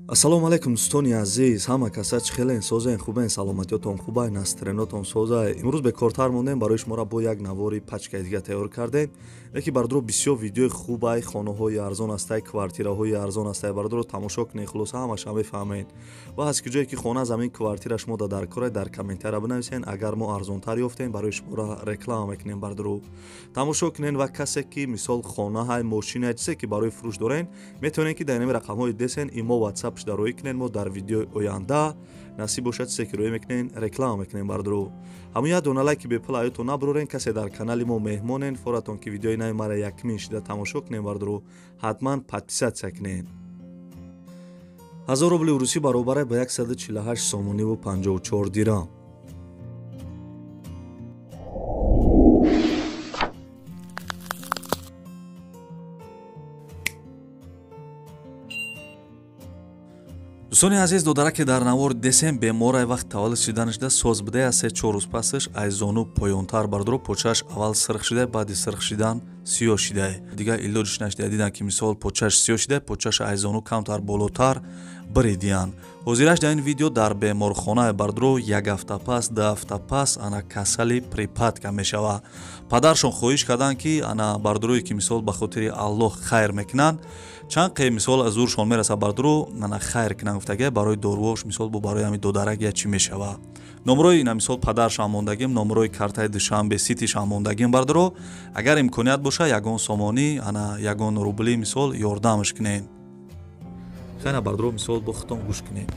Ассалому алайкум дӯстони азиз, ҳама каса чӣ хелен, созен, хубен, саломатиётон хубай, настроениётон созай. Имрӯз бекортар мондем, барои шуморо бо як навори пачкаи дига тайёр кардем. Леки бардоро бисёр видеои хубай, хонаҳои арзон ҳастай, квартираҳои арзон ҳастай, бардоро тамошо кунед, хулоса ҳамаша мефаҳмед. Ва аз куҷое ки хона, замин, квартира шумо дар корай, дар комментария бинависен. Агар мо арзонтар ёфтем, барои шуморо реклама мекунем. Бардоро тамошо кунед ва касе ки мисол хонаҳай, мошинай, чизе ки барои фурӯш дорен, метавонед ки дар инами рақамҳои десен, имо, WhatsApp дароӣ кунед. Мо дар видеои оянда насиб бошад чизе ки рӯя мекунем, реклама мекунем. Бардоро ҳамун як дона лайки бепул аётон набурорен. Касе дар канали мо меҳмонен, форатон ки видеои нави мара якмин шида тамошо кунем, бардоро ҳатман подписатсия кунед. 1000 рубли русӣ баробар ба 148 сомониву 54 дирам. Дӯстони азиз, додараке дар навор десем беморай вақт таваллуд шиданашда соз будая, 3-4 рӯз пасаш ай зону поёнтар бардоро почааш аввал сирх шидай, баъди сирх шидан сиёҳ шидай. Дигар илоҷиш нашидай, дидан ки мисол почааш сиёҳ шидай, почааш ай зону камтар болотар биридиянд. Ҳозираш дар ин видео дар беморхонаи бардоро як ҳафта пас, 2 ҳафта пас ана касали припадка мешава. Падаршон хоҳиш карданд ки ана бардорое ки мисол ба хотири Аллоҳ хайр мекунанд, чанд қе мисол аз зуршон мераса бардоро ана хайр кунанд гуфтага, барои доруош мисол бо барои ҳами додарак я чӣ мешава. Номрои ина мисол падаршам мондагим, номрои картаи Душанбе Ситишам мондагим бардоро. Агар имконият боша ягон сомонӣ ана ягон рубли мисол ёрдамш кунед. Хайна бардоро мисол бо худтон гӯш кунед.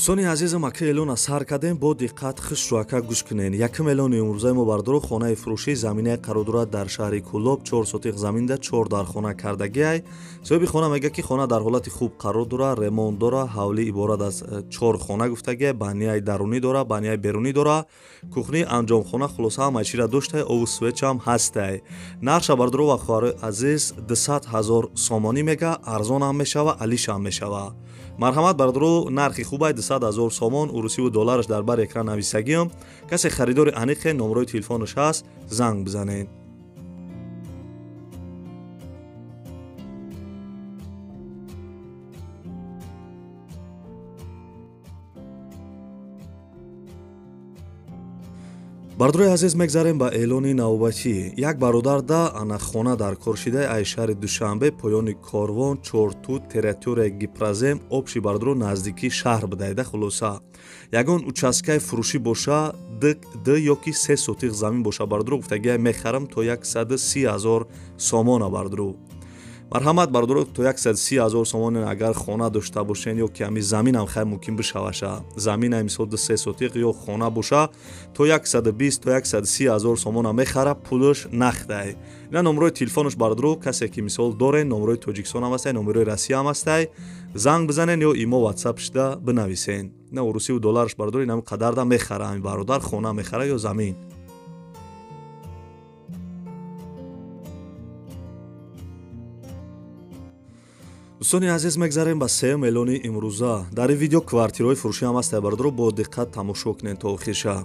Дӯстони азизам, ака эълона сар кардем, бо диққат хушро ака гӯш кунед. Якум эълони имрӯзаи мо бардоро хонаи фурӯшӣ заминае қарор дорад дар шаҳри Кӯлоб, 4 сотиқ заминда 4 дархона кардагиай. Соҳиби хона мегӯяд ки хона дар ҳолати хуб қарор дорад, ремонт дорад, ҳавлӣ иборат аз 4 хона гуфтагиай, банияи дарунӣ дорад, банияи берунӣ дорад, кухни, анҷомхона, хулоса ҳамаи чизра доштай, ову свечам ҳастай. Нархша бардоро ва хоҳарои азиз 200 000 сомонӣ мега, арзонам мешава, алишам мешава. Марҳамат бардоро, нархи хубай 200 000 сомон, урусиву доллараш дар бар экран нависагиам. Касе харидори аниқе, номрои телефонаш ҳаст, занг бизанед. Бардорои азиз, мегзарем ба эълони навбатӣ. Як бародарда ана хона дар кор шидай ай шаҳри Душанбе, поёни корвон, Чортут, территорияи Гипразем, обши бардоро наздикии шаҳр будайда. Хулоса ягон участкаи фурӯшӣ боша, 2 ёки 3 сотиқ замин боша бардоро гуфтагиай мехарам то 130 000 сомона бардоро. Марҳамат бардоро, то 130 000 сомон агар хона дошта бошен ё ки ҳами заминам хайр мумкин бишаваша. Замина мисол 2-3 сотиқ ё хона боша, то 120 то 130 000 сомона мехара, пулаш нахтай. Ина номрои телефонаш бардоро, касе ки мисол дорен, номрои Тоҷикистон ҳам ҳастай, номрои Россия ҳам ҳастай, занг бизанен ё имо WhatsApp шида бинависен. Ина урусиву доллараш бардоро инам қадарда мехара ҳами бародар, хона мехара ё замин. Дӯстони азиз, мегзарем ба сеюм эълони имрӯза. Дар ин видео квартираҳои фурӯшӣ ҳам ҳастай бардоро, бо диққат тамошо кунед то охирша.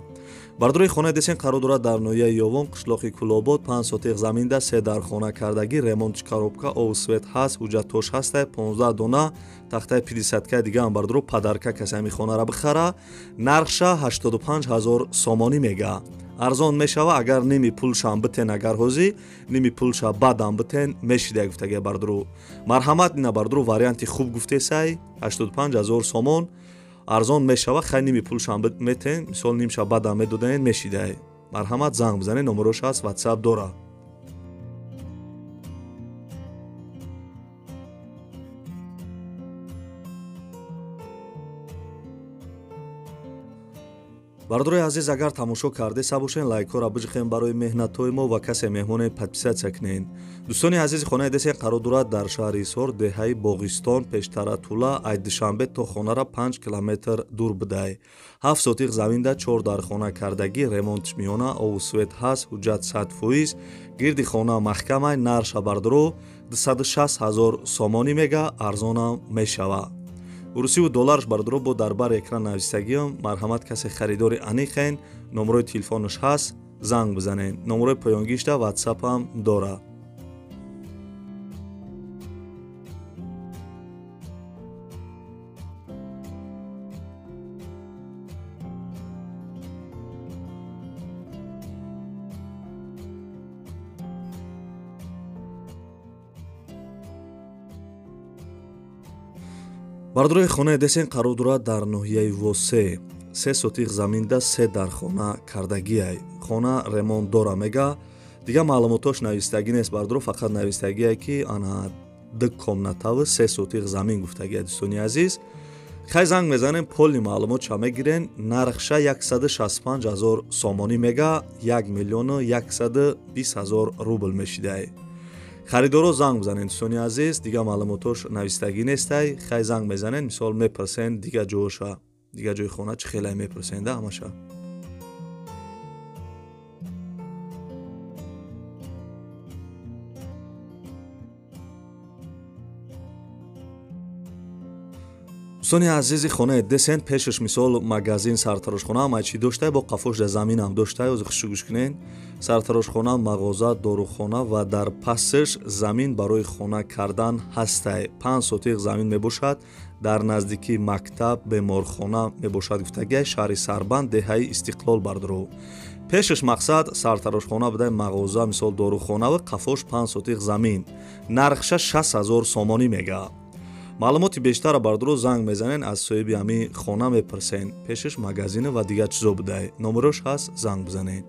Бардорои хонаи десен қарор дорад дар ноҳияи Ёвон, қишлоқи Кӯлобод, 5 сотиқ заминда 3 дархона кардагӣ, ремонтш коробка, ову свет ҳаст, ҳуҷҷатош ҳастай, 15 дона тахтаи 50-каи дига ҳам бардоро падарка касе ҳами хонара бихара, нархша 85 000 сомонӣ мега. Арзон мешава агар ними пулшам битен, агар ҳозӣ ними пулша баъдам битен мешида гуфтагия бардоро. Марҳамат ина бардоро, варианти хуб гуфтесай, 85 000 сомон арзон мешава, хай ними пулшам метен, мисол нимша баъдам медодаен мешидай. Марҳамат занг бизанед, номерош ҳаст, WhatsApp дора. Бародарои азиз, агар тамошо кардеса бошен, лайкҳоро биҷихен барои меҳнатҳои мо ва касе меҳмоне подписаться кунен. Дӯстони азизи хонаи десен қарор дорад дар шаҳри Ҳисор, деҳаи Боғистон, пештара Тула, ай Душанбе то хонара 5 километр дур будай. 7 сотиқ заминда 4 дар хона кардагӣ, ремонтш миёна, обу свет ҳаст, ҳуҷҷат 100%, гирди хона маҳкамай, нарша бардоро 260 000 сомонӣ мега, арзонам мешава. Русиву долларш бардоро бо дар бар экран нависагиам. Марҳамат, касе харидори аниқен, номерои телефонаш ҳаст, занг бизанен. Номерои поёнгишта ватсапам дора. Бародарои хонаи десен қарор дорад дар ноҳияи Восе. 3 сотиқ заминда 3 дар хона кардагиай. Хона ремонт дора мега. Дига маълумотош навистагӣ нест бардоро, фақат навистагие ки ана 2 комнатаву 3 сотиқ замин гуфтагия. Дӯстони азиз, хай занг мезанем, полни маълумот ша мегирен. Нархша 165 000 сомонӣ мега, 1 миллиону 120 000 рубл мешидай. Харидоро занг бизанен дӯстони азиз, дига маълумотош навистагӣ нестай. Хай занг мезанен, мисол мепурсен дига ҷоша, дига ҷои хона чӣ хелай мепурсенда ҳамаша. Дӯстони азизи хонаи десен пешаш мисол магазин, сартарошхона ҳама чӣ доштай, бо қафош дар заминам доштай. Озу хушу гӯш кунен. Сартарошхона, мағоза, дорухона ва дар пасаш замин барои хона кардан ҳастай. 5 сотиқ замин мебошад, дар наздикии мактаб, беморхона мебошад гуфтагиай, шаҳри Сарбанд, деҳаи Истиқлол бардоро. Пешаш мақсад сартарошхона будай, мағоза, мисол дорухона ва қафош 5 сотиқ замин. Нархша 60 000 сомонӣ мега. Маълумоти бештара бардоро занг мезанен, аз соҳиби ҳамин хона мепурсен. Пешаш магазина ва дигар чизо будай. Номерош ҳаст, занг бизанед.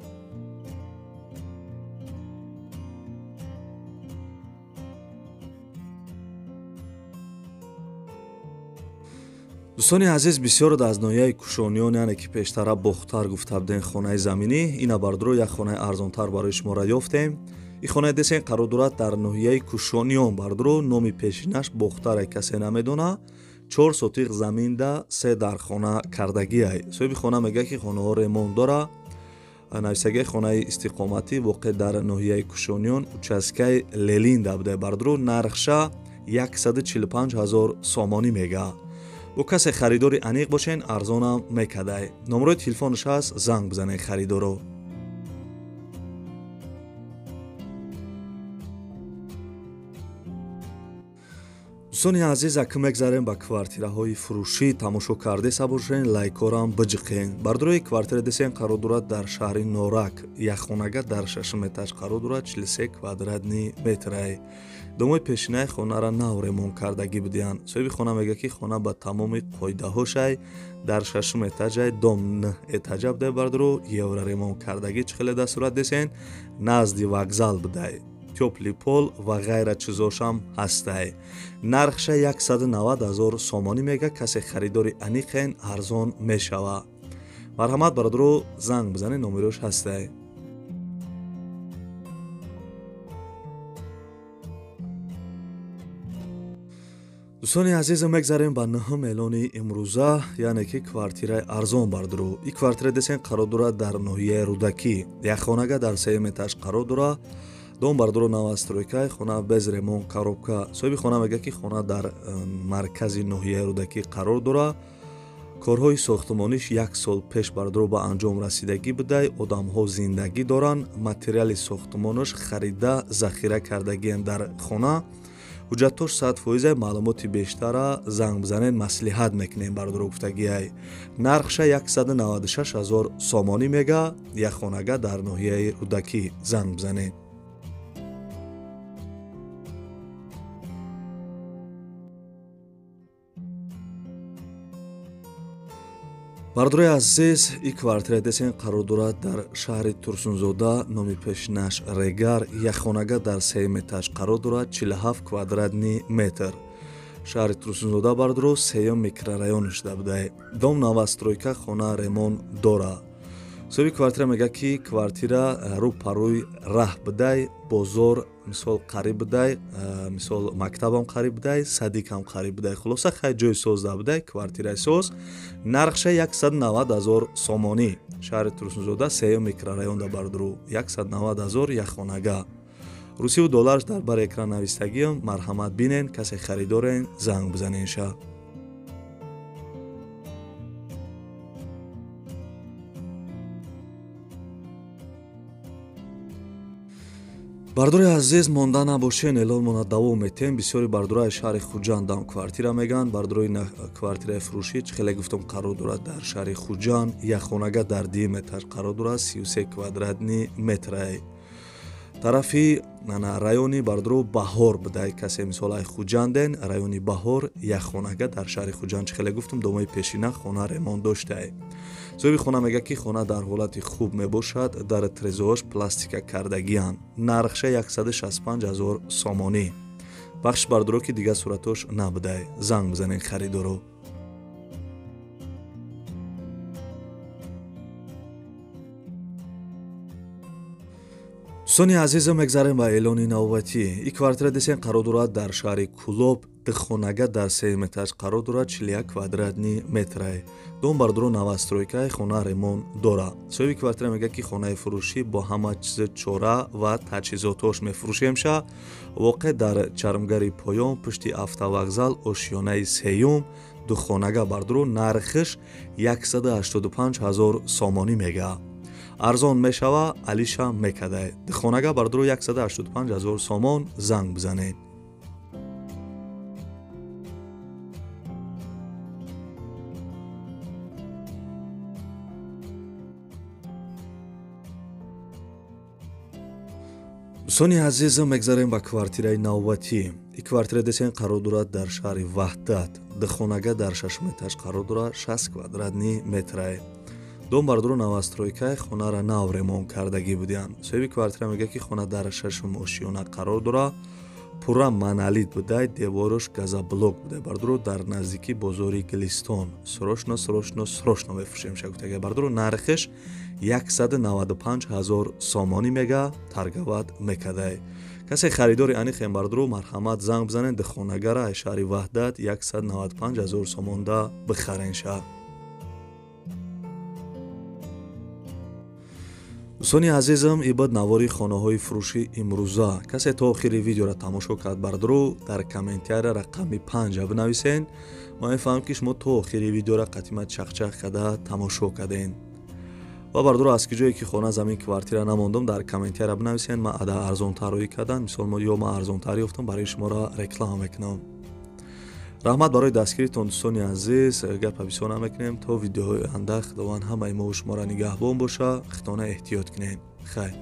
Дӯстони азиз, бисёр аз ноҳияи Кушониён, яъне ки пештара Бохтар гуфта будем, хонаи заминӣ, ина бардоро як хонаи арзонтар барои шуморо ёфтем. Ин хонаи десен қарор дорад дар ноҳияи Кушониён бардоро, номи пешинаш Бохтар, касе намедона. 4 сотиқ заминда 3 дар хона кардагиай. Соҳиби хона мегӯяд ки хонаҳо ремонт дора. Нависагии хонаи истиқоматӣ воқеъ дар ноҳияи Кушониён, участкаи Лелинда будай бардоро. Нархша 145 000 сомонӣ мега. Бо касе харидори аниқ бошен, арзонам мекадай. Номерои телефонаш ҳаст, занг бизанед харидоро. Дӯстони азиз, акм мегзарем ба квартираҳои фурӯшӣ. Тамошо кардеса бошен, лайкҳорам биҷиқен. Бардорои квартира десен қарор дорад дар шаҳри Норак. Як хонага дар 6 этаж қарор дорад, 43 квадратни метрай. Домои пешинаи хонара нав ремонт кардагӣ будиянд. Соҳиби хона мегӯяд ки хона ба тамоми қоидаҳошай, дар 6 этажай, дом 9 этажа будай бардоро, евро ремонт кардагӣ. Чӣ хеле дастурат десен, назди вокзал будай. Тёплый пол ва ғайра чизошам ҳастай. Нархша 190 000 сомонӣ мега, касе харидори аниқен, арзон мешава. Марҳамат бародаро, занг бизанед, номерош ҳастай. Дӯстони азиз, мегзарем ба 9 эълони имрӯза, яъне ки квартираи арзон бардоро. Ин квартира десен қарор дорад дар ноҳияи Рӯдакӣ. Як хонага дар 3 этаж қарор дорад. Дом бардоро новостройка, хона без ремонт, коробка. Соҳиби хона мегӯяд ки хона дар маркази ноҳияи Рӯдакӣ қарор дорад. Корҳои сохтмониш 1 сол пеш бардоро ба анҷом расидагӣ будай. Одамҳо зиндагӣ доранд, материали сохтмонаш харида захира кардагиам дар хона. Ҳуҷҷатош 100%, маълумоти бештара занг бизанед, маслиҳат мекунем бардоро гуфтагиай. Нархша 196 000 сомонӣ мега, як хонага дар ноҳияи Рӯдакӣ, занг бизанед. Бародарои азиз, ин квартира десен қарор дорад дар шаҳри Турсунзода, номи пешинаш Регар, як хонага дар 3 этаж қарор дорад, 47 квадратни метр. Шаҳри Турсунзода бардоро, 3 микрорайон шуда будай. Дом новостройка, хона ремонт дора. Соҳиби квартира мегӯяд, ки квартира рӯ парӯи раҳ бидай, бозор мисол қариб бидай, мисол мактабам қариб бидай, садикам қариб бидай. Хулоса хай ҷои созда бидай, квартираи соз. Нархша 190 000 сомонӣ. Шаҳри Турсунзода, сеюм микрорайонда бардуру 190 000 як хонага. Русиву долларш дар бар экран навистагиам, марҳамат бинен, касе харидорен занг бизанен ша. Бардори азиз, монда набошен, эълонмона давом метем. Бисёри бардораи шаҳри Хуҷанд ам квартира меган. Бардорои квартираи фурӯшӣ, чӣ хеле гуфтам, қарор дорад дар шаҳри Хуҷанд, як хонага дар дуюм этаж қарор дорад, 33 квадратный метрай. Тарафи райони бардоро Баҳор будай, касе мисол ай Хуҷанден, райони Баҳор, як хонага дар шаҳри Хуҷанд, чӣ хеле гуфтам, домои пешина хона ремонт доштай. Соҳиби хона мегӯяд, ки хона дар ҳолати хуб мебошад, дар трезоаш пластика кардагианд. Нархша 165 000 сомонӣ. Бахш бардоро, ки дигар суратош набудай, занг бизанед харидоро. Дӯстони азизам, мегзарем ба эълони навбатӣ. Ин квартира десен қарор дорад дар шаҳри Кулоб, духонага дар сеюм этаж қарор дорад, 41 квадратный метрай. Дом бардоро новостройкаи, хона ремонт дорад. Соҳиби квартира мегӯяд, ки хонаи фурӯшӣ бо ҳама чизи чора ва таҷҳизотош мефурӯшемша. Воқеъ дар чармгари поён, пушти автовокзал, ошёнаи сеюм, духонага бардоро нархиш 185 000 сомонӣ мегӯяд. Арзон мешава, алиша мекадай. Духонага бардоро 185 000 сомон, занг бизанед. Дӯстони азизам, мегзарем ба квартираи навбатӣ. Ин квартира десен қарор дорад дар шаҳри Ваҳдат, духонага дар шашум этаж қарор дорад, 60 квадратный метрай. Дом бардоро новостройкаи, хонара нав ремонт кардагӣ будианд. Соҳиби квартира мегӯяд, ки хона дар шашум ошёна қарор дорад, пурра монолит будай, деворош газоблок будай. Бардоро дар наздикии бозори Гилистон. Срочно, срочно, срочно мефурӯшем шагуфтага. Бардоро нархиш 195 000 сомонӣ мега, торговать мекадай. Касе харидори аниқем бардоро, марҳамат занг бизанед, духонагара аз шаҳри Ваҳдат 195 000 сомонда бихарен ша. Дӯстони азизам, ибад навори хонаҳои фурӯшӣ имрӯза. Касе то охири видеоро тамошо кард бардоро, дар комментария рақами 5 бинависен. Ман мефаҳмам, ки шумо то охири видеоро қатима чақчақ карда тамошо карден. Ва бардоро, аз ки ҷое ки хона, замин, квартира намондам, дар комментария бинависен, ман ада арзонтар рӯй кардам, мисол ё ман арзонтар ёфтам, барои шуморо реклама мекунам. Раҳмат барои дастгиритон, дӯстони азиз. Гапа бисёр намекунем. То видеоҳои оянда Худованд ҳамаи мову шуморо нигаҳбон боша. Хитона эҳтиёт кунем. Хайр.